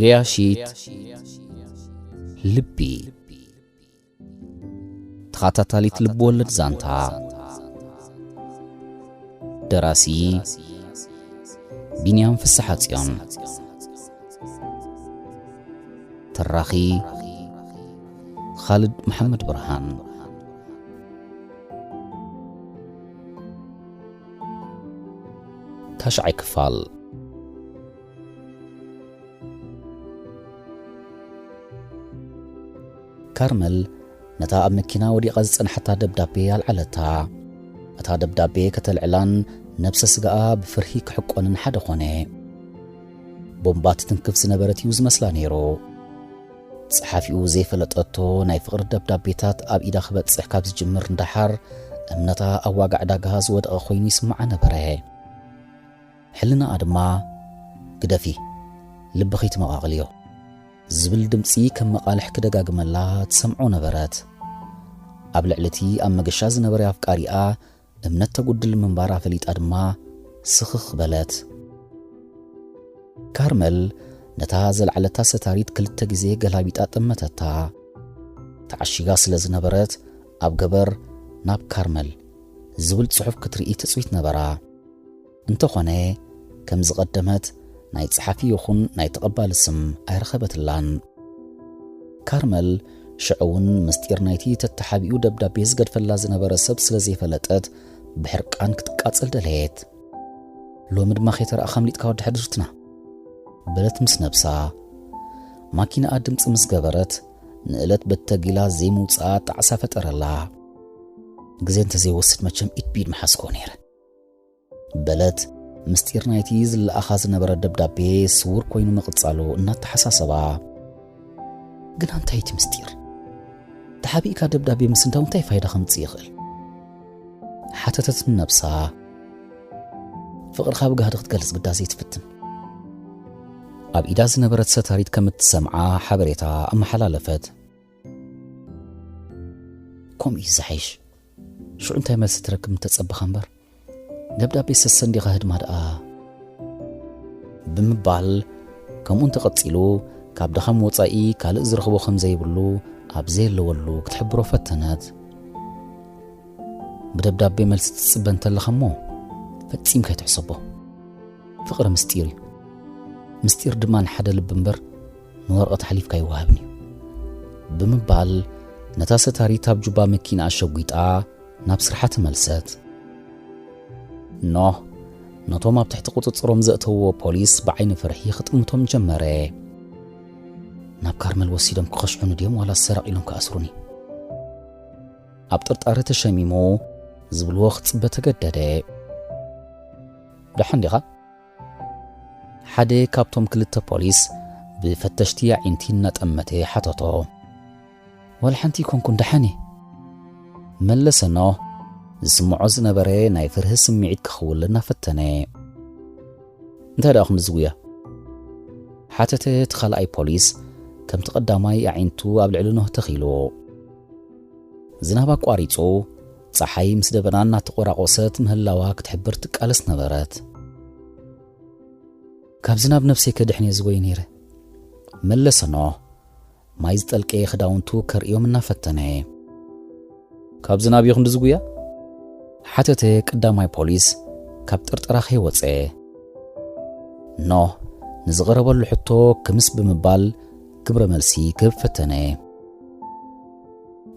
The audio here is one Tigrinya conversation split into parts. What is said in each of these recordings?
ገያሺት ልቢ። ተኸታታሊት ልብ ወለድ ዛንታ። ደራሲ ቢንያም ፍስሓጽዮን። ተራኺ ኻልድ መሓመድ ብርሃን። ታሽዓይ ክፋል። ካርመል ነታ ኣብ መኪና ወዲቓ ዝጸንሓታ ደብዳቤ ኣልዓለታ። እታ ደብዳቤ ከተልዕላን ነብሰ ስጋኣ ብፍርሂ ክሕቆንን ሓደ ኾነ። ቦምባ ትትንክፍ ዝነበረት እዩ ዝመስላ ነይሩ። ጸሓፊኡ ዘይፈለጠቶ ናይ ፍቕሪ ደብዳቤታት ኣብ ኢዳ ክበጽሕ ካብ ዝጅምር ንደሓር፣ እምነታ ኣብ ዋጋ ዕዳጋ ዝወደቐ ኮይኑ ይስምዓ ነበረ። ሕልናኣ ድማ፣ "ግደፊ፣ ልብኺ ትመቓቕልዮ" ዝብል ድምጺ ከም መቓልሕ ክደጋግመላ ትሰምዖ ነበረት። ኣብ ልዕሊ እቲ ኣብ መገሻ ዝነበረ ኣፍቃሪኣ እምነት ተጉድል ምንባራ ፈሊጣ ድማ ስኽኽ በለት። ካርመል ነታ ዘልዓለታ ሰታሪት ክልተ ግዜ ገላቢጣ ጠመተታ። ተዓሺጋ ስለ ዝነበረት፣ ኣብ ገበር "ናብ ካርመል" ዝብል ጽሑፍ ክትርኢ ትጽቢት ነበራ። እንተኾነ፣ ከም ዝቐደመት ናይ ጸሓፊ ይኹን ናይ ተቐባሊ ስም ኣይረኸበትላን። ካርመል ሽዑ እውን ምስጢር ናይቲ ተተሓቢኡ ደብዳቤ ዝገድፈላ ዝነበረ ሰብ ስለ ዘይፈለጠት፣ ብሕርቃን ክትቃጸል ደለየት። "ሎሚ ድማ ከይተረኣኻ ኣምሊጥካ ወዲ ሕድርትና?" በለት ምስ ነብሳ። ማኪናኣ ድምጺ ምስ ገበረት፣ ንእለት በተጊላ ዘይምውጻኣ ጣዕሳ ፈጠረላ። "ግዜ እንተዘይወስድ መቸም ኢድ ብኢድ ምሓዝኮ ነይረ" በለት፣ ምስጢር ናይቲ ዝለኣኻ ዝነበረ ደብዳቤ ስውር ኮይኑ ምቕጻሉ እናተሓሳሰባ። "ግን ኣንታይ እቲ ምስጢር? ተሓቢእካ ደብዳቤ ምስንዳው እንታይ ፋይዳ ከምጽእ ይኽእል?" ሓተተት ንነብሳ። ፍቕርኻ ብጋህዲ ክትገልጽ ግዳ ዘይትፍትን። ኣብ ኢዳ ዝነበረት ሰታሪት ከም እትሰምዓ ሓበሬታ ኣመሓላለፈት። "ከምኡ እዩ ዝሓይሽ። ሽዑ እንታይ መልሲ ትረክብ እንተጸበኻ እምበር፣ ደብዳቤ ሰሰንዲኻ ህድማ ደኣ" ብምባል፣ ከምኡ እንተቐጺሉ፣ ካብ ድኻም ወጻኢ ካልእ ዝረኽቦ ከም ዘይብሉ ኣብ ዘየለወሉ ክትሕብሮ ፈተነት። "ብደብዳቤ መልሲ ትጽበ እንተለኻ እሞ፣ ፈጺምካ ኣይትሕሰቦ። ፍቕሪ ምስጢር እዩ። ምስጢር ድማ ንሓደ ልቢ እምበር ንወረቐት ሓሊፍካ ኣይወሃብን እዩ" ብምባል፣ ነታ ሰታሪት ኣብ ጁባ መኪና ኣሸጒጣ ናብ ስርሓ ተመልሰት። ኖህ ነቶም ኣብ ትሕቲ ቁጽጽሮም ዘእተውዎ ፖሊስ ብዓይኒ ፍርሒ ክጥምቶም ጀመረ። "ናብ ካርመል ወሲዶም ክኸሽሑኒ ድዮም ዋላ ሰረቕ ኢሎም ክኣስሩኒ?" ኣብ ጥርጣረ ተሸሚሙ ዝብልዎ ክጽበ ተገደደ። "ደሓን ዲኻ?" ሓደ ካብቶም ክልተ ፖሊስ ብፈተሽቲ ኣዒንቲ እናጠመተ ሓተቶ። "ዋላ ሓንቲ ኣይኮንኩን፣ ደሓን እየ" መለሰ ኖህ፣ ዝስምዖ ዝነበረ ናይ ፍርሂ ስምዒት ክኽውል እናፈተነ። "እንታይ ደኣ ኹም ዝጉያ?" ሓተተ እቲ ካልኣይ ፖሊስ፣ ከምቲ ቀዳማይ ኣዒንቱ ኣብ ልዕሊ ኖህ ተኺሉ። ዝናብ ኣቋሪጹ፣ ጸሓይ ምስ ደበና እናተቆራቆሰት ምህላዋ ክትሕብር ትቃለስ ነበረት። "ካብ ዝናብ ነብሰይ ከድሕን እየ ዝጎይ ነይረ" መለሰ ኖህ፣ ማይ ዝጠልቀየ ክዳውንቱ ከርእዮም እናፈተነ። "ካብ ዝናብ እዩ ክንዲ ዝጉያ?" ሓተተ ቀዳማይ ፖሊስ ካብ ጥርጠራ ከይወጸ። ኖህ ንዝቐረበሉ ሕቶ ክምስ ብምባል ግብረ መልሲ ክህብ ፈተነ።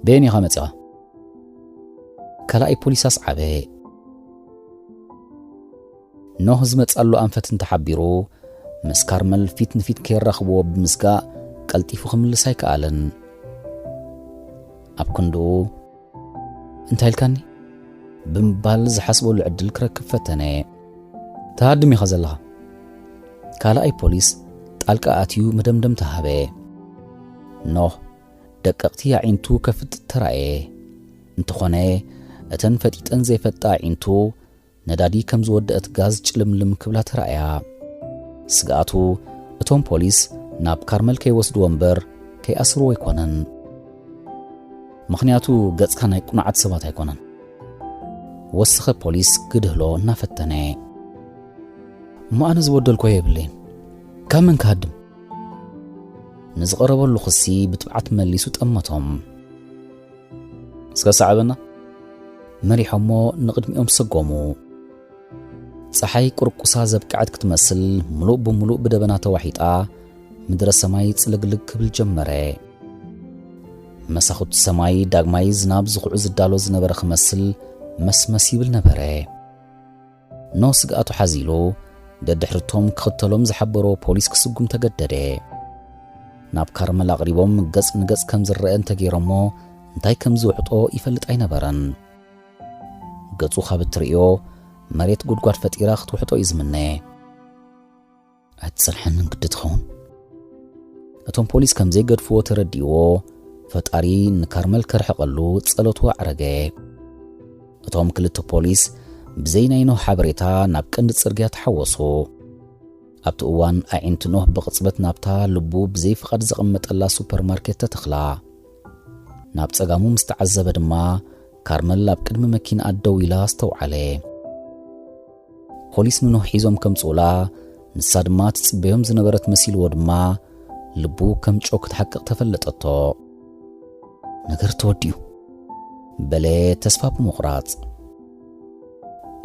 "በየን ኢኻ መጺኻ?" ካልኣይ ፖሊስ ኣስዓበ። ኖህ ዝመጻሉ ኣንፈት እንተሓቢሩ፣ ምስ ካርመል ፊት ንፊት ከየራኽብዎ ብምስጋእ ቀልጢፉ ክምልስ ኣይከኣለን። ኣብ ክንድኡ፣ "እንታይ ኢልካኒ?" ብምባል ዝሓስበሉ ዕድል ክረክብ ፈተነ። "ትሃድም ኢኻ ዘለኻ?" ካልኣይ ፖሊስ ጣልቃ ኣትዩ መደምደምታ ሃበ። ኖህ ደቀቕቲ ኣዒንቱ ከፍጥጥ ተራእየ። እንተኾነ፣ እተን ፈጢጠን ዘይፈጣ ኣዒንቱ ነዳዲ ከም ዝወደአት ጋዝ ጭልምልም ክብላ ተራእያ። ስግኣቱ፣ እቶም ፖሊስ ናብ ካርመል ከይወስድዎ እምበር ከይኣስርዎ ኣይኮነን። ምኽንያቱ፣ ገጽካ ናይ ቁኑዓት ሰባት ኣይኮነን። ወሰኸ ፖሊስ ክድህሎ እናፈተነ። "እሞ ኣነ ዝበደልኮ የብለይን። ካብ መን ክሃድም?" ንዝቐረበሉ ክሲ ብትብዓት መሊሱ ጠመቶም። "እስከ ሰዓበና!" መሪሖሞ ንቕድሚኦም ሰጎሙ። ጸሓይ ቁርቁሳ ዘብቅዐት ክትመስል፣ ምሉእ ብምሉእ ብደበና ተዋሒጣ፣ ምድረ ሰማይ ጽልግልግ ክብል ጀመረ። መሳኹቲ ሰማይ ዳግማይ ዝናብ ዝኹዑ ዝዳሎ ዝነበረ ክመስል መስመስ ይብል ነበረ። ኖህ ስግኣቱ ሓዚሉ፣ ደድሕርቶም ክኽተሎም ዝሓበሮ ፖሊስ ክስጉም ተገደደ። ናብ ካርመል ኣቕሪቦም ገጽ ንገጽ ከም ዝረአ እንተገይሮሞ፣ እንታይ ከም ዝውሕጦ ይፈልጥ ኣይነበረን። ገጹ ካብ እትርእዮ፣ መሬት ጉድጓድ ፈጢራ ክትውሕጦ እዩ ዝምነ። "ኣይትጸንሐንን ግዲ ትኸውን?" እቶም ፖሊስ ከም ዘይገድፍዎ ተረዲእዎ፣ ፈጣሪ ንካርመል ከርሕቐሉ ጸሎቱ ኣዕረገ። እቶም ክልተ ፖሊስ ብዘይ ናይ ኖህ ሓበሬታ ናብ ቀንዲ ጽርግያ ተሓወሱ። ኣብቲ እዋን ኣዒንቲ ኖህ ብቕጽበት ናብታ ልቡ ብዘይ ፍቓድ ዘቐመጠላ ሱፐርማርኬት ተተኽላ። ናብ ጸጋሙ ምስ ተዓዘበ ድማ፣ ካርመል ኣብ ቅድሚ መኪናኣ ደው ኢላ ኣስተውዓለ። ፖሊስ ንኖህ ሒዞም ከምጽኡላ፣ ንሳ ድማ ትጽበዮም ዝነበረት መሲልዎ ድማ፣ ልቡ ከም ጨው ክትሓቅቕ ተፈለጠቶ። "ነገር ተወዲኡ!" በለ ተስፋ ብምቑራጽ።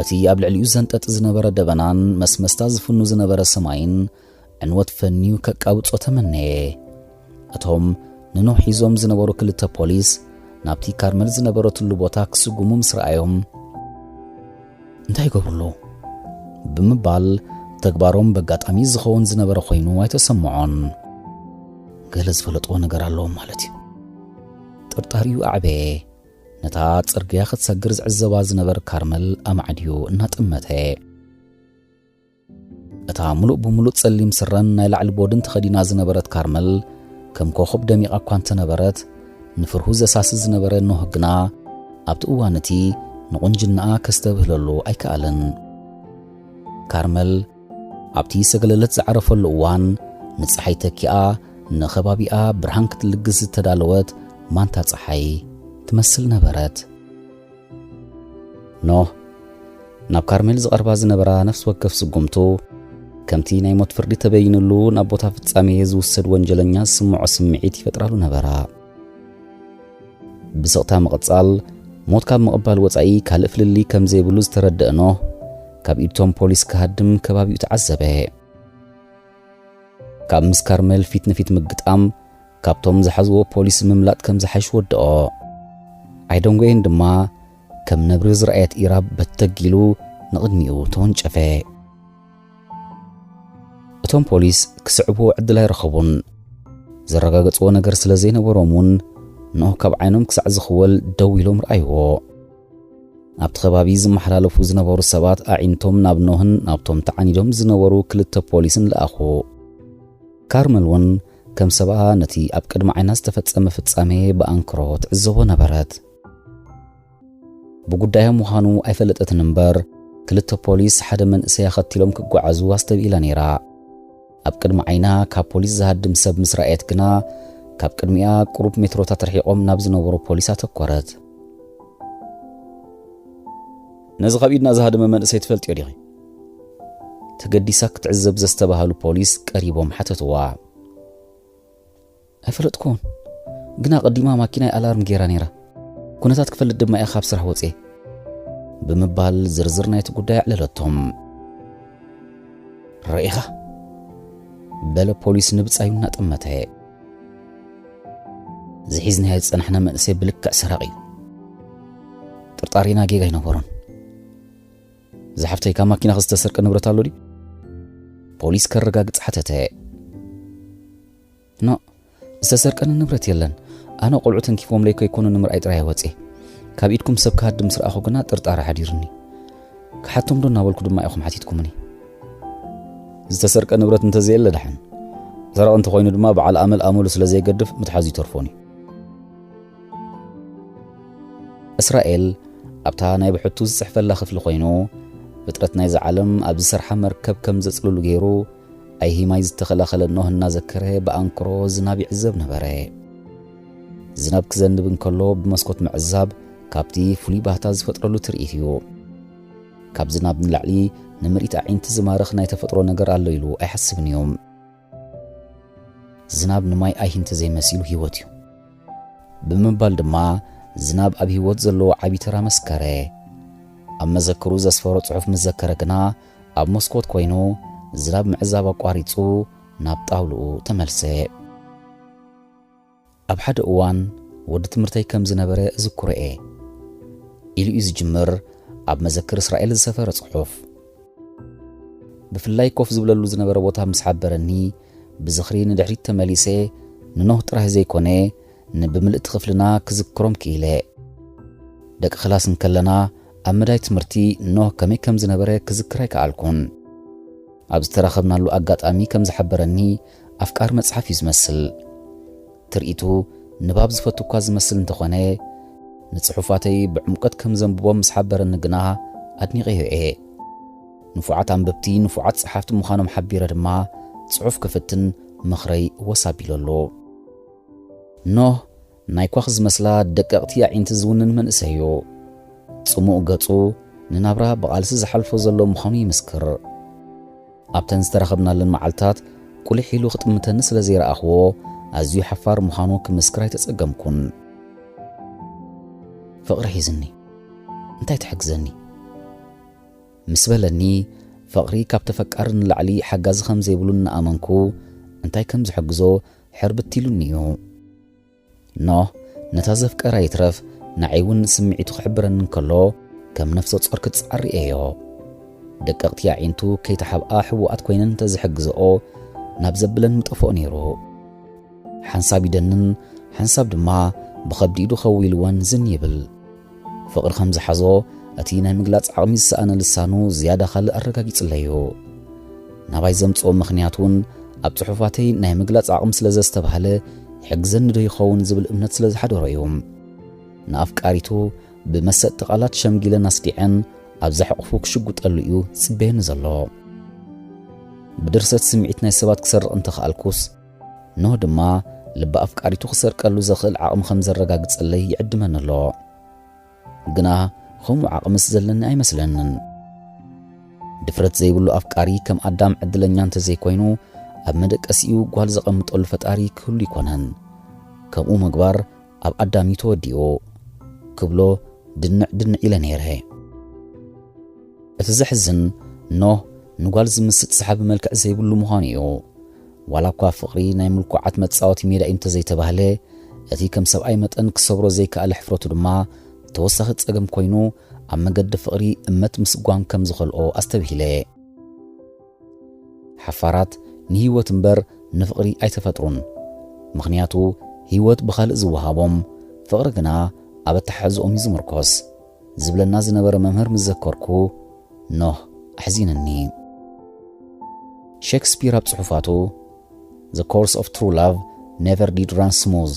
እቲ ኣብ ልዕሊኡ ዘንጠጢ ዝነበረ ደበናን መስመስታ ዝፍኑ ዝነበረ ሰማይን ዕንወት ፈንዩ ከቃብጾ ተመነየ። እቶም ንኖህ ሒዞም ዝነበሩ ክልተ ፖሊስ ናብቲ ካርመል ዝነበረትሉ ቦታ ክስጉሙ ምስ ረኣዮም፣ "እንታይ ይገብሩ ኣለዉ?" ብምባል፣ ተግባሮም በጋጣሚ ዝኸውን ዝነበረ ኮይኑ ኣይተሰምዖን። "ገለ ዝፈለጥዎ ነገር ኣለዎም ማለት እዩ።" ጥርጣሪኡ ኣዕበየ። ነታ ጽርግያ ክትሰግር ዝዕዘባ ዝነበር ካርመል ኣማዕድዩ እናጠመተ። እታ ምሉእ ብምሉእ ጸሊም ስረን ናይ ላዕሊ ቦድን ተኸዲና ዝነበረት ካርመል፣ ከም ኮኸብ ደሚቓ እኳ እንተነበረት፣ ንፍርሁ ዘሳሲ ዝነበረ ኖህ ግና ኣብቲ እዋን እቲ ንቑንጅናኣ ከስተብህለሉ ኣይከኣለን። ካርመል ኣብቲ ሰገለለት ዝዓረፈሉ እዋን፣ ንጸሓይ ተኪኣ ንኸባቢኣ ብርሃን ክትልግስ ዝተዳለወት ማንታ ጸሓይ ትመስል ነበረት። ኖህ ናብ ካርሜል ዝቐርባ ዝነበራ ነፍሲ ወከፍ ስጉምቱ፣ ከምቲ ናይ ሞት ፍርዲ ተበይንሉ ናብ ቦታ ፍጻሜ ዝውሰድ ወንጀለኛ ዝስምዖ ስምዒት ይፈጥራሉ ነበራ። ብስቕታ ምቕጻል፣ ሞት ካብ ምቕባል ወጻኢ ካልእ ፍልልይ ከም ዘይብሉ ዝተረድአ ኖህ፣ ካብ ኢድቶም ፖሊስ ክሃድም ከባቢኡ ተዓዘበ። ካብ ምስ ካርሜል ፊት ንፊት ምግጣም፣ ካብቶም ዝሓዝዎ ፖሊስ ምምላጥ ከም ዝሓይሽ ወድኦ። ኣይደንጎየን ድማ፣ ከም ነብሪ ዝረኣየት ኢራብ በተግ ኢሉ ንቕድሚኡ ተወንጨፈ። እቶም ፖሊስ ክስዕብዎ ዕድል ኣይረኸቡን። ዘረጋገጽዎ ነገር ስለ ዘይነበሮም እውን፣ ኖህ ካብ ዓይኖም ክሳዕ ዝኽወል ደው ኢሎም ረኣይዎ። ኣብቲ ከባቢ ዝመሓላለፉ ዝነበሩ ሰባት ኣዒንቶም ናብ ኖህን ናብቶም ተዓኒዶም ዝነበሩ ክልተ ፖሊስን ለኣኹ። ካርመል እውን ከም ሰብኣ ነቲ ኣብ ቅድሚ ዓይና ዝተፈጸመ ፍጻሜ ብኣንክሮ ትዕዘቦ ነበረት። ብጉዳያ ምዃኑ ኣይፈለጠትን እምበር፣ ክልተ ፖሊስ ሓደ መንእሰይ ኣኸቲሎም ክጓዓዙ ኣስተብኢላ ነይራ። ኣብ ቅድሚ ዓይና ካብ ፖሊስ ዝሃድም ሰብ ምስ ረኣየት ግና፣ ካብ ቅድሚኣ ቁሩብ ሜትሮታት ርሒቖም ናብ ዝነበሩ ፖሊስ ኣተኮረት። "ነዚ ካብ ኢድና ዝሃደመ መንእሰይ ትፈልጥዮ ዲኺ?" ተገዲሳ ክትዕዘብ ዘስተባሃሉ ፖሊስ ቀሪቦም ሓተትዋ። "ኣይፈለጥኩዎን፣ ግና ቀዲማ ማኪናይ ኣላርም ገይራ ነይራ። ኩነታት ክፈልጥ ድማ እየ ካብ ስራሕ ወፅየ" ብምባል ዝርዝር ናይቲ ጉዳይ ኣዕለለቶም። "ርኢኻ?" በለ ፖሊስ ንብጻዩ እናጠመተ። "እዚ ሒዝናዮ ዝጸናሕና መንእሰይ ብልክዕ ሰራቒ እዩ። ጥርጣሬና ጌጋ ኣይነበሮን። ዝሓፍተይ፣ ካብ ማኪናኺ ዝተሰርቀ ንብረት ኣሎ ድዩ?" ፖሊስ ከረጋግጽ ሓተተ። "ኖ፣ ዝተሰርቀኒ ንብረት የለን። ኣነ ቆልዑ ተንኪፎምለይ ከይኮኑ ንምርኣይ ጥራይ ወጺኤ። ካብ ኢድኩም ሰብ ክሃድም ምስ ረኣኹ ግና ጥርጣረ ሓዲሩኒ። ክሓቶም ዶ እናበልኩ ድማ ኢኹም ሓቲትኩምኒ?" "ዝተሰርቀ ንብረት እንተዘየለ ደሓን። ሰረቕ እንተኾይኑ ድማ በዓል ኣመል ኣመሉ ስለ ዘይገድፍ ምትሓዙ ይተርፎን እዩ።" እስራኤል ኣብታ ናይ ብሕቱ ዝጽሕፈላ ክፍሊ ኮይኑ፣ ፍጥረት ናይዛ ዓለም ኣብ ዝሰርሓ መርከብ ከም ዘጽልሉ ገይሩ፣ ኣይሂማይ ዝተኸላኸለ ኖህ እናዘከረ ብኣንክሮ ዝናብ ይዕዘብ ነበረ። ዝናብ ክዘንብ እንከሎ ብመስኮት ምዕዛብ ካብቲ ፍሉይ ባህታ ዝፈጥረሉ ትርኢት እዩ። ካብ ዝናብ ንላዕሊ ንምርኢት ኣዒንቲ ዝማርኽ ናይ ተፈጥሮ ነገር ኣሎ ኢሉ ኣይሓስብን እዩ። ዝናብ ንማይ ኣይሂ እንተዘይመሲሉ ህይወት እዩ። ብምባል ድማ ዝናብ ኣብ ህይወት ዘለዎ ዓቢ ተራ መስከረ። ኣብ መዘክሩ ዘስፈሮ ጽሑፍ ምስ ዘከረ ግና፣ ኣብ መስኮት ኮይኑ ዝናብ ምዕዛብ ኣቋሪጹ ናብ ጣውልኡ ተመልሰ። ኣብ ሓደ እዋን ወዲ ትምህርተይ ከም ዝነበረ እዝክሮ እየ ኢሉ እዩ ዝጅምር ኣብ መዘክር እስራኤል ዝሰፈረ ጽሑፍ። ብፍላይ ኮፍ ዝብለሉ ዝነበረ ቦታ ምስ ሓበረኒ፣ ብዝኽሪ ንድሕሪት ተመሊሰ ንኖህ ጥራይ ዘይኮነ ንብምልእቲ ክፍልና ክዝክሮም ክኢለ። ደቂ ክላስ እንከለና ኣብ መዳይ ትምህርቲ ኖህ ከመይ ከም ዝነበረ ክዝክር ኣይከኣልኩን። ኣብ ዝተራኸብናሉ ኣጋጣሚ ከም ዝሓበረኒ ኣፍቃሪ መጽሓፍ እዩ ዝመስል። ትርኢቱ ንባብ ዝፈቱ እኳ ዝመስል እንተኾነ፣ ንጽሑፋተይ ብዕምቆት ከም ዘንብቦም ምስ ሓበረኒ ግና ኣድኒቐዮ እየ። ንፉዓት ኣንበብቲ ንፉዓት ጸሓፍቲ ምዃኖም ሓቢረ ድማ ጽሑፍ ክፍትን ምኽረይ ወስ ኣቢለሉ። ኖህ ናይ ኳኽ ዝመስላ ደቀቕቲ ኣዒንቲ ዝውንን መንእሰይ እዩ። ጽሙእ ገጹ ንናብራ ብቓልሲ ዝሓልፎ ዘሎ ምዃኑ ይምስክር። ኣብተን ዝተራኸብናለን መዓልታት ቁሊሕ ኢሉ ክጥምተኒ ስለ ዘይረኣኽዎ፣ ኣዝዩ ሓፋር ምዃኑ ክምስክር ኣይተጸገምኩን። "ፍቕሪ ሒዝኒ፣ እንታይ ትሕግዘኒ?" ምስ በለኒ፣ ፍቕሪ ካብ ተፈቃሪ ንላዕሊ ሓጋዚ ከም ዘይብሉ እናኣመንኩ፣ እንታይ ከም ዝሕግዞ ሕርብት ኢሉኒ እዩ። ኖህ ነታ ዘፍቀራ ይትረፍ ንዓይ እውን ስምዒቱ ክሕብረኒ እንከሎ፣ ከም ነፍሰ ጾር ክጻር ርእየዮ። ደቀቕቲ ኣዒንቱ ከይተሓብኣ ሕቡኣት ኮይነን እንተዝሕግዝኦ ናብ ዘብለን ምጠፍኦ ነይሩ። ሓንሳብ ኢደንን ሓንሳብ ድማ ብኸብዲ ኢዱ ከዊልወን ዝን ይብል። ፍቕሪ ከም ዝሓዞ እቲ ናይ ምግላጽ ዓቕሚ ዝሰኣነ ልሳኑ ዝያዳ ካልእ ኣረጋጊጽለዩ። ናባይ ዘምጽኦ ምኽንያት እውን ኣብ ጽሑፋተይ ናይ ምግላጽ ዓቕሚ ስለ ዘስተብሃለ ይሕግዘኒ ዶ ይኸውን ዝብል እምነት ስለ ዝሓደሮ እዩ። ንኣፍቃሪቱ ብመሰጥቲ ቃላት ሸምጊለን ኣስዲዐን ኣብዛ ሕቑፉ ክሽጉጠሉ እዩ ዝጽበየኒ ዘሎ። ብድርሰት ስምዒት ናይ ሰባት ክሰርቕ እንተኸኣልኩስ፣ ኖህ ድማ ልቢ ኣፍቃሪቱ ክሰርቀሉ ዘኽእል ዓቕሚ ከም ዘረጋግጸለይ ይዕድመኒ ኣሎ። ግና ከምኡ ዓቕምስ ዘለኒ ኣይመስለንን። ድፍረት ዘይብሉ ኣፍቃሪ ከም ኣዳም ዕድለኛ እንተዘይኮይኑ፣ ኣብ መደቀሲኡ ጓል ዘቐምጠሉ ፈጣሪ ክህሉ ይኮነን። ከምኡ ምግባር ኣብ ኣዳም እዩ ተወዲኡ ክብሎ ድንዕ ድንዕ ኢለ ነይረ። እቲ ዘሕዝን፣ ኖህ ንጓል ዝምስጥ ሰሓቢ መልክዕ ዘይብሉ ምዃኑ እዩ። ዋላ እኳ ፍቕሪ ናይ ምልኩዓት መጻወቲ ሜዳ እዩ እንተዘይተባህለ፣ እቲ ከም ሰብኣይ መጠን ክሰብሮ ዘይከኣለ ሕፍረቱ ድማ ተወሳኺ ጸገም ኮይኑ፣ ኣብ መገዲ ፍቕሪ እመት ምስጓም ከም ዝኸልኦ ኣስተብሂለ። ሓፋራት ንህይወት እምበር ንፍቕሪ ኣይተፈጥሩን። ምኽንያቱ ህይወት ብኻልእ ዝወሃቦም፣ ፍቕሪ ግና ኣብ ኣተሓሕዝኦም እዩ ዝምርኮስ ዝብለና ዝነበረ መምህር ምስ ዘከርኩ፣ ኖህ ኣሕዚንኒ። ሼክስፒር ኣብ ጽሑፋቱ The course of true love never did run smooth፣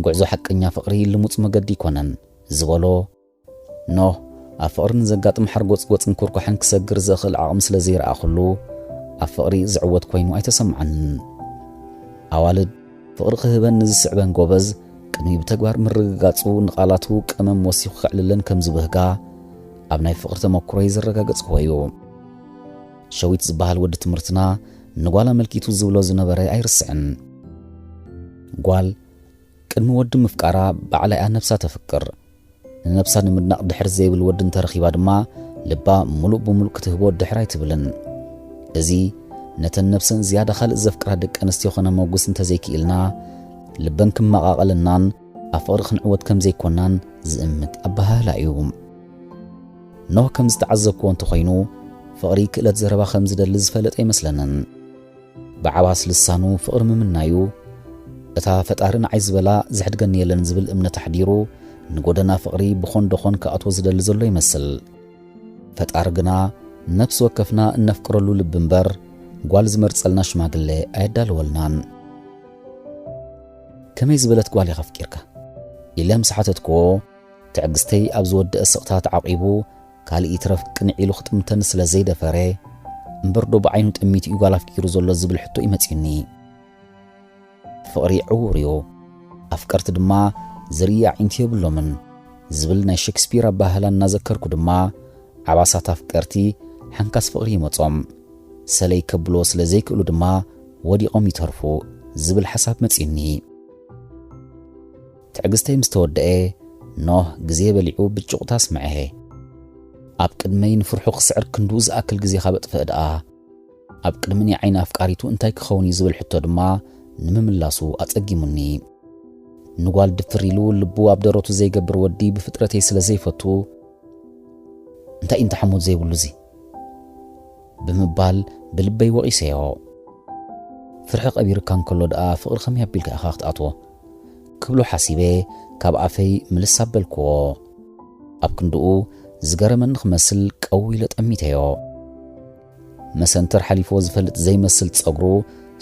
ጉዕዞ ሓቀኛ ፍቕሪ ልሙጽ መገዲ ኣይኮነን ዝበሎ፣ ኖህ ኣብ ፍቕሪ ንዘጋጥም ሓርጎጽጎጽን ኩርኳሕን ክሰግር ዘኽእል ዓቕሚ ስለ ዘይረኣኹሉ፣ ኣብ ፍቕሪ ዝዕወት ኮይኑ ኣይተሰምዓንን። ኣዋልድ ፍቕሪ ክህበን ንዝስዕበን ጎበዝ፣ ቅድሚ ብተግባር ምርግጋጹ ንቓላቱ ቀመም ወሲኹ ከዕልለን ከም ዝብህጋ ኣብ ናይ ፍቕሪ ተመኩሮይ ዘረጋገጽክዎ እዩ። ሸዊት ዝበሃል ወዲ ትምህርትና ንጓል ኣመልኪቱ ዝብሎ ዝነበረ ኣይርስዕን። ጓል ቅድሚ ወዲ ምፍቃራ ባዕላ እያ ነብሳ ተፍቅር። ንነብሳ ንምድናቕ ድሕር ዘይብል ወዲ እንተረኺባ ድማ፣ ልባ ምሉእ ብምሉእ ክትህቦ ድሕር ኣይትብልን። እዚ ነተን ነብሰን ዝያዳ ካልእ ዘፍቅራ ደቂ ኣንስትዮ ከነመጉስ እንተዘይክኢልና፣ ልበን ክመቓቐለናን ኣብ ፍቕሪ ክንዕወት ከም ዘይኮናን ዝእምት ኣበሃህላ እዩ። ኖህ ከም ዝተዓዘብክዎ እንተኾይኑ፣ ፍቕሪ ክእለት ዘረባ ከም ዝደሊ ዝፈለጠ ኣይመስለንን። ብዓባስ ልሳኑ ፍቕሪ ምምናዩ፣ እታ ፈጣሪ ንዓይ ዝበላ ዘሕድገኒ የለን ዝብል እምነት ኣሕዲሩ፣ ንጎደና ፍቕሪ ብኾን ደኾን ክኣትዎ ዝደሊ ዘሎ ይመስል። ፈጣሪ ግና ነፍሲ ወከፍና እነፍቅረሉ ልቢ እምበር፣ ጓል ዝመርጸልና ሽማግለ ኣየዳለወልናን። "ከመይ ዝበለት ጓል ኢኻ ኣፍቂርካ?" ኢለ ምስ ሓተትክዎ፣ ትዕግስተይ ኣብ ዝወደአ ስቕታ ተዓቂቡ፣ ካልእ ይትረፍ ቅንዕ ኢሉ ክጥምተኒ ስለ ዘይደፈረ፣ "እምበርዶ ብዓይኑ ጠሚቱ እዩ ጓል ኣፍቂሩ ዘሎ?" ዝብል ሕቶ እዩ መጺኡኒ። ፍቕሪ ዕዉር እዩ፣ ኣፍቀርቲ ድማ ዝርኢ ኣዒንቲ የብሎምን ዝብል ናይ ሸክስፒር ኣበሃህላ እናዘከርኩ ድማ፣ ዓባሳት ኣፍቀርቲ ሓንካስ ፍቕሪ ይመጾም። ሰለይ ከብሎ ስለ ዘይክእሉ ድማ ወዲቖም ይተርፉ ዝብል ሓሳብ መጺኡኒ። ትዕግስተይ ምስ ተወደአ፣ ኖህ ግዜ በሊዑ ብጭቑታ ኣስምዐ። ኣብ ቅድመይ ንፍርሑ ክስዕር ክንድኡ ዝኣክል ግዜ ካብ ኣጥፍአ ደኣ፣ ኣብ ቅድሚ ናይ ዓይኒ ኣፍቃሪቱ እንታይ ክኸውን እዩ ዝብል ሕቶ ድማ ንምምላሱ ኣጸጊሙኒ። ንጓል ድፍር ኢሉ ልቡ ኣብ ደረቱ ዘይገብር ወዲ ብፍጥረተይ ስለ ዘይፈቱ፣ እንታይ እዩ እንተ ሓሞት ዘይብሉ እዚ? ብምባል ብልበይ ወቒሰዮ። ፍርሒ ቀቢርካ እንከሎ ደኣ ፍቕሪ ከመይ ኣቢልካ ኢኻ ክትኣትዎ? ክብሎ ሓሲበ ካብ ኣፈይ ምልስ ኣበልክዎ። ኣብ ክንድኡ ዝገረመኒ ክመስል ቀው ኢለ ጠሚተዮ። መሰንተር ሓሊፎ ዝፈልጥ ዘይመስል ጸጉሩ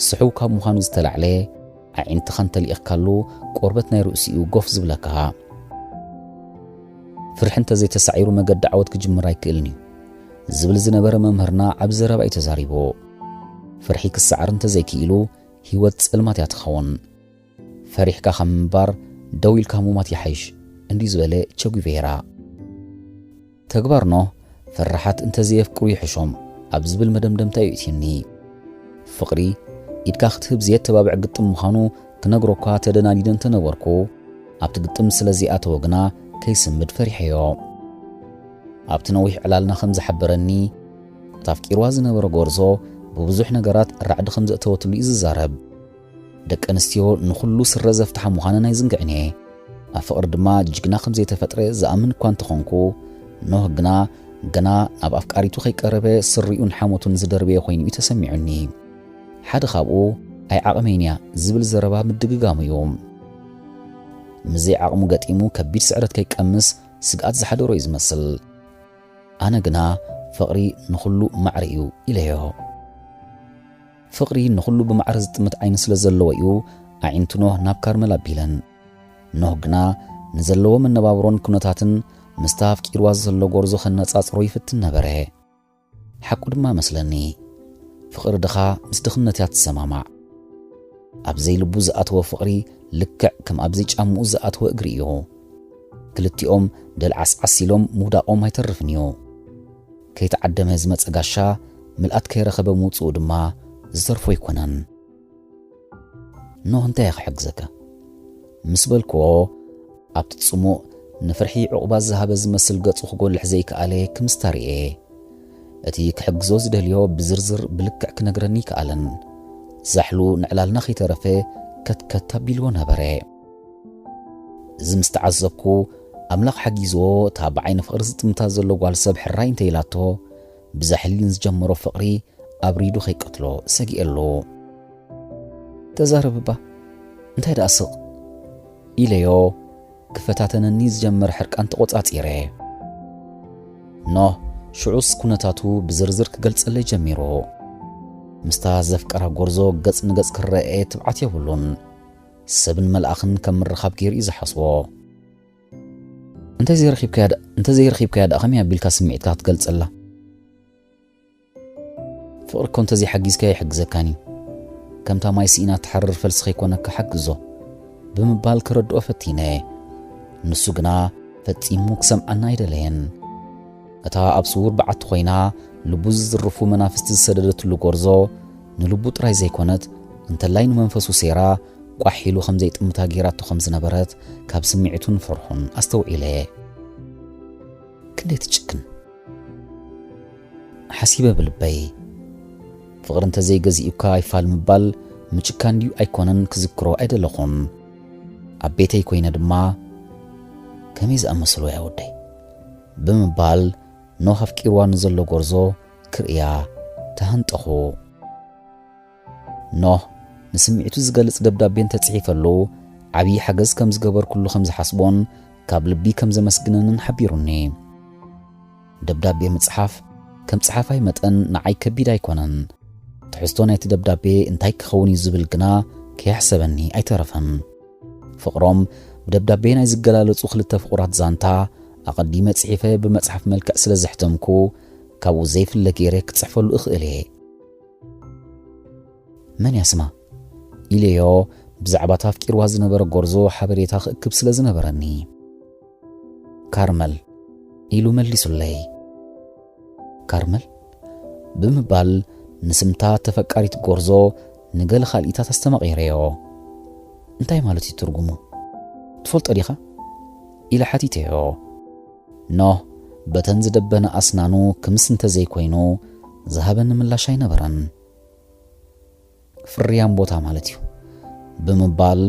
ስሑው ካብ ምዃኑ ዝተላዕለ፣ ኣዒንትኻ እንተልኢኽካሉ ቆርበት ናይ ርእሲኡ ጎፍ ዝብለካ። ፍርሒ እንተዘይተሳዒሩ መገዲ ዓወት ክጅምር ኣይክእልን እዩ ዝብል ዝነበረ መምህርና ዓቢ ዘረባ እዩ ተዛሪቡ። ፍርሒ ክሰዓር እንተዘይክኢሉ ህይወት ጸልማት እያ ትኸውን። ፈሪሕካ ካብ ምንባር ደው ኢልካ ምሟት ይሓይሽ እንዲዩ ዝበለ ቸጉቬራ። ተግባር ኖህ ፈራሓት እንተዘየፍቅሩ ይሕሾም ኣብ ዝብል መደምደምታ እዩ እትዩኒ። ፍቕሪ ኢድካ ክትህብ ዘየተባብዕ ግጥም ምዃኑ ክነግሮ እኳ ተደናዲደ እንተነበርኩ፣ ኣብቲ ግጥም ስለ ዘይኣተወ ግና ከይስምድ ፈሪሐዮ። ኣብቲ ነዊሕ ዕላልና ከም ዝሓበረኒ፣ እቲ ኣፍቂርዋ ዝነበረ ጎርዞ ብብዙሕ ነገራት ራዕዲ ከም ዘእተወትሉ እዩ ዝዛረብ። ደቂ ኣንስትዮ ንኹሉ ስረ ዘፍትሓ ምዃነን ኣይዝንግዕን እየ። ኣብ ፍቕሪ ድማ ጅግና ከም ዘይተፈጥረ ዝኣምን እኳ እንተኾንኩ፣ ኖህ ግና ገና ናብ ኣፍቃሪቱ ከይቀረበ ስሪኡን ሓሞቱን ዝደርበየ ኮይኑ እዩ ተሰሚዑኒ። ሓደ ካብኡ ኣይዓቕመይን እያ ዝብል ዘረባ ምድግጋሙ እዩ። ምስ ዘይዓቕሙ ገጢሙ ከቢድ ስዕረት ከይቀምስ ስግኣት ዝሓደሮ እዩ ዝመስል። ኣነ ግና ፍቕሪ ንኹሉ ማዕረ እዩ ኢለዮ። ፍቕሪ ንኹሉ ብማዕረ ዝጥምት ዓይኒ ስለ ዘለዎ እዩ ኣዒንቱ ኖህ ናብ ካርመል ኣቢለን። ኖህ ግና ንዘለዎ መነባብሮን ኩነታትን ምስታ ኣፍቂርዋ ዘሎ ጎርዞ ከነጻጽሮ ይፍትን ነበረ። ሓቁ ድማ መስለኒ። ፍቕሪ ድኻ ምስ ድኽነት እያ ትሰማማዕ። ኣብ ዘይልቡ ዝኣተወ ፍቕሪ ልክዕ ከም ኣብ ዘይጫምኡ ዝኣተወ እግሪ እዩ። ክልቲኦም ደልዓስዓስ ኢሎም ምውዳቖም ኣይተርፍን እዩ። ከይተዓደመ ዝመጸ ጋሻ ምልኣት ከይረኸበ ምውጽኡ ድማ ዝተርፎ ኣይኮነን። ኖህ እንታይ እየ ክሕግዘካ? ምስ በልክዎ፣ ኣብቲ ጽሙእ ንፍርሒ ዕቑባ ዝሃበ ዝመስል ገጹ ክጎልሕ ዘይከኣለ ክምስታ ርእየ። እቲ ክሕግዞ ዝደልዮ ብዝርዝር ብልክዕ ክነግረኒ ኣይከኣለን። ዛሕሉ ንዕላልና ከይተረፈ ከትከት ኣቢልዎ ነበረ። እዚ ምስ ተዓዘብኩ፣ ኣምላኽ ሓጊዝዎ እታ ብዓይኒ ፍቕሪ ዝጥምታ ዘሎ ጓል ሰብ ሕራይ እንተ ኢላቶ፣ ብዛሕሊ ንዝጀመሮ ፍቕሪ ኣብሪዱ ከይቀትሎ ሰጊኤሉ። "ተዛረብ እባ፣ እንታይ ደኣ ስቕ?" ኢለዮ፣ ክፈታተነኒ ዝጀመረ ሕርቃን ተቖጻጺረ። ኖህ ሽዑስ ኩነታቱ ብዝርዝር ክገልጸለይ ጀሚሩ። ምስታ ዘፍቀራ ጎርዞ ገጽ ንገጽ ክረኣየ ትብዓት የብሉን። ሰብን መልኣኽን ከም ምርኻብ ገይሩ እዩ ዝሓስቦ። "እንተዘይረኺብካያ ደ-፣ እንተዘይረኺብካያ ደኣ ከመይ ኣቢልካ ስምዒትካ ክትገልጸላ? ፍቕሪ እኮ እንተዘይሓጊዝካዮ ኣይሕግዘካን እዩ። ከምታ ማይ ስኢና ትሓርር ፈልሲ ከይኮነካ ሓግዞ" ብምባል ከረድኦ ፈቲነ። ንሱ ግና ፈጺሙ ክሰምዓና ኣይደለየን። እታ ኣብ ስዉር በዓቲ ኮይና ልቡ ዝዝርፉ መናፍስቲ ዝሰደደትሉ ጎርዞ፣ ንልቡ ጥራይ ዘይኮነት፣ እንተላይ ንመንፈሱ ሴራ ቋሕ ኢሉ ከም ዘይጥምታ ገይራቶ ከም ዝነበረት ካብ ስምዒቱን ፍርሑን ኣስተውዒለ። ክንደይ ትጭክን! ሓሲበ ብልበይ። ፍቕሪ እንተዘይገዚኡካ ኣይፋል ምባል ምጭካን ድዩ ኣይኮነን ክዝክሮ ኣይደለኹን። ኣብ ቤተይ ኮይነ ድማ፣ "ከመይ ዝኣመሰሉ ኣያ ወደይ?" ብምባል ኖህ ኣፍቂርዋ ንዘሎ ጎርዞ ክርእያ ተሃንጠኹ። ኖህ ንስምዒቱ ዝገልጽ ደብዳቤ እንተጽሒፈሉ፣ ዓብዪ ሓገዝ ከም ዝገበርኩሉ ከም ዝሓስቦን ካብ ልቢ ከም ዘመስግነንን ሓቢሩኒ። ደብዳቤ ምጽሓፍ ከም ጸሓፋይ መጠን ንዓይ ከቢድ ኣይኮነን። ትሕዝቶ ናይቲ ደብዳቤ እንታይ ክኸውን እዩ ዝብል ግና ከየሕሰበኒ ኣይተረፈን። ፍቕሮም ብደብዳቤ ናይ ዝገላለጹ ክልተ ፍቑራት ዛንታ ኣቐዲመ ጽሒፈ ብመጽሓፍ መልክዕ ስለ ዘሕተምኩ፣ ካብኡ ዘይፍለ ገይረ ክጽሕፈሉ እኽእል እየ። "መን እያ ስማ?" ኢለዮ፣ ብዛዕባ እታ ኣፍቂርዋ ዝነበረ ጎርዞ ሓበሬታ ክእክብ ስለ ዝነበረኒ። "ካርመል" ኢሉ መሊሱለይ። "ካርመል?" ብምባል ንስምታ ተፈቃሪት ጎርዞ ንገለ ካልኢታት ኣስተማቒረዮ። "እንታይ ማለት እዩ ትርጉሙ? ትፈልጦ ዲኻ?" ኢለ ሓቲተዮ። ኖህ በተን ዝደበነ ኣስናኑ ክምስ እንተዘይኮይኑ ዝሃበኒ ምላሽ ኣይነበረን። "ፍርያም ቦታ ማለት እዩ" ብምባል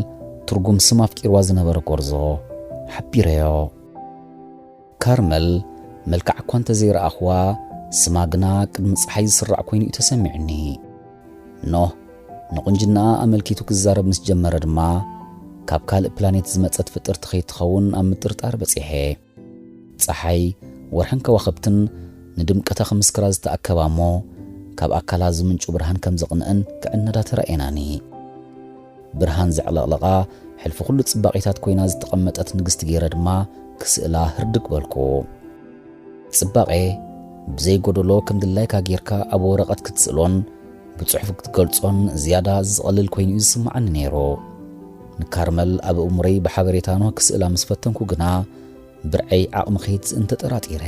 ትርጉም ስም ኣፍቂርዋ ዝነበረ ጎርዞ ሓቢረዮ። ካርመል መልክዓ እኳ እንተዘይረኣኽዋ፣ ስማ ግና ቅድሚ ጸሓይ ዝስራዕ ኮይኑ እዩ ተሰሚዑኒ። ኖህ ንቑንጅናኣ ኣመልኪቱ ክዛረብ ምስ ጀመረ ድማ፣ ካብ ካልእ ፕላኔት ዝመጸት ፍጥርቲ ከይትኸውን ኣብ ምጥርጣር በጺሐ። ጸሓይ፣ ወርሕን ከዋኽብትን ንድምቀታ ክምስክራ ዝተኣከባ እሞ፣ ካብ ኣካላ ዝምንጩ ብርሃን ከም ዘቕንአን ክዕነዳ ተራእየናኒ። ብርሃን ዘዕለቕለቓ፣ ሕልፊ ኩሉ ጽባቄታት ኮይና ዝተቐመጠት ንግስቲ ገይረ ድማ ክስእላ ህርድግ በልኩ። ጽባቄ ብዘይ ጎደሎ ከም ድላይካ ጌርካ ኣብ ወረቐት ክትስእሎን ብጽሑፍ ክትገልጾን ዝያዳ ዝቐልል ኮይኑ እዩ ዝስምዓኒ ነይሩ። ንካርመል ኣብ እምሮይ ብሓበሬታ ኖህ ክስእላ ምስ ፈተንኩ ግና፣ ብርዐይ ዓቕሚ ከይትስእን ተጠራጢረ።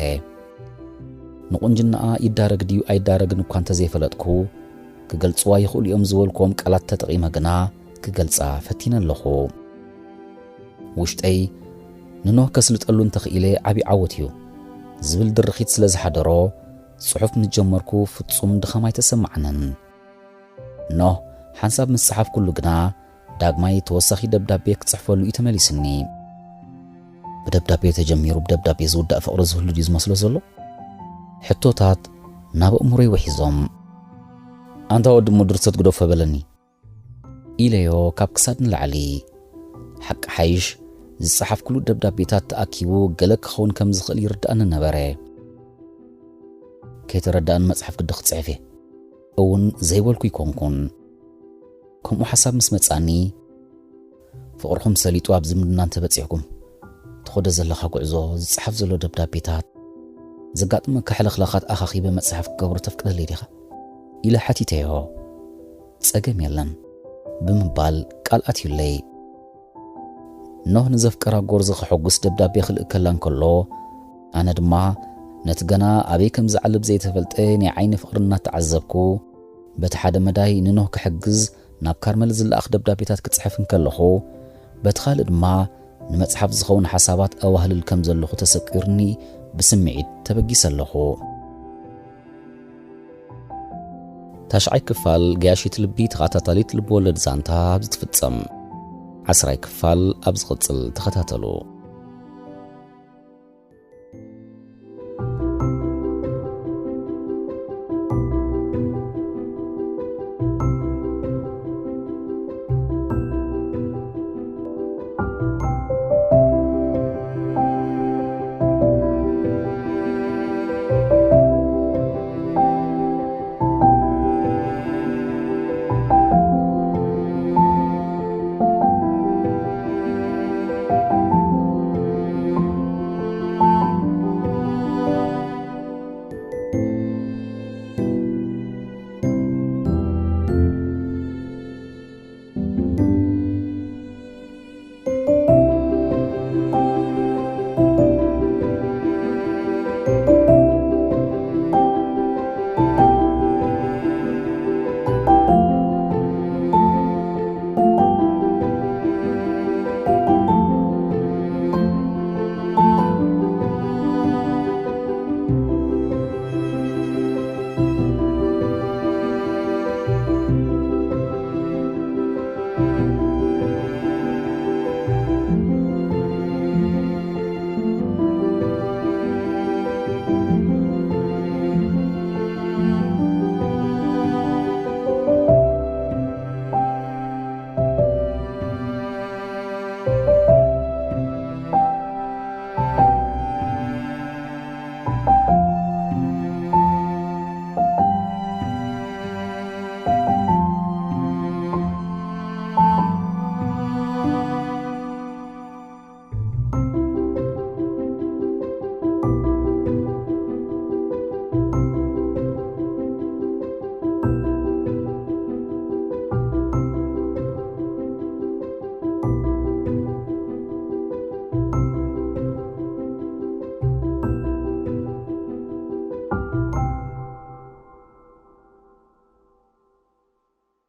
ንቑንጅናኣ ይዳረግ ድዩ ኣይዳረግን እኳ እንተዘይፈለጥኩ፣ ክገልጽዋ ይኽእሉ እዮም ዝበልክዎም ቃላት ተጠቒመ ግና ክገልጻ ፈቲነ ኣለኹ። ውሽጠይ፣ "ንኖህ ከስልጠሉ እንተኽኢለ ዓቢ ዓወት እዩ" ዝብል ድርኺት ስለ ዝሓደሮ፣ ጽሑፍ ምስ ጀመርኩ ፍጹም ድኻም ኣይተሰማዓንን። ኖህ ሓንሳብ ምስ ጸሓፍኩሉ ግና፣ ዳግማይ ተወሳኺ ደብዳቤ ክጽሕፈሉ እዩ ተመሊስኒ። ብደብዳቤ ተጀሚሩ ብደብዳቤ ዝውዳእ ፍቕሪ ዝህሉ ድዩ ዝመስሎ ዘሎ? ሕቶታት ናብ ኣእምሮይ ውሒዞም። "ኣንታ ወዲ እሞ ድርሰት ግደፎ በለኒ" ኢለዮ ካብ ክሳድ ንላዕሊ። ሓቂ ሓይሽ፣ ዝጸሓፍኩሉ ደብዳቤታት ተኣኪቡ ገለ ክኸውን ከም ዝኽእል ይርድኣኒ ነበረ። ከይተረድኣኒ መጽሓፍ ግዲ ክጽሕፍ እየ እውን ዘይበልኩ ይኮንኩን። ከምኡ ሓሳብ ምስ መጻኒ፣ "ፍቕርኹም ሰሊጡ ኣብ ዝምድና እንተበጺሕኩም፣ ትኸዶ ዘለኻ ጉዕዞ፣ ዝጸሓፍ ዘሎ ደብዳቤታት፣ ዘጋጥመካ ሕልኽላኻት ኣኻኺበ መጽሓፍ ክገብሮ ተፍቅደለይ ዲኻ?" ኢለ ሓቲተዮ። "ጸገም የለን" ብምባል ቃል ኣትዩለይ። ኖህ ንዘፍቀራ ጎርዞ ከሐጉስ ደብዳቤ ክልእከላ እንከሎ፣ ኣነ ድማ ነቲ ገና ኣበይ ከም ዝዓልብ ዘይተፈልጠ ናይ ዓይኒ ፍቕሪ እናተዓዘብኩ፣ በቲ ሓደ መዳይ ንኖህ ክሕግዝ ናብ ካርመል ዝለኣኽ ደብዳቤታት ክጽሕፍ እንከለኹ፣ በቲ ካልእ ድማ ንመጽሓፍ ዝኸውን ሓሳባት ኣዋህልል ከም ዘለኹ ተሰቂሩኒ ብስምዒት ተበጊሰ ኣለኹ። ታሽዓይ ክፋል ገያሺት ልቢ ተኸታታሊት ልብወለድ ዛንታ ኣብዚ ትፍጸም። ዓስራይ ክፋል ኣብ ዝቕጽል ተኸታተሉ።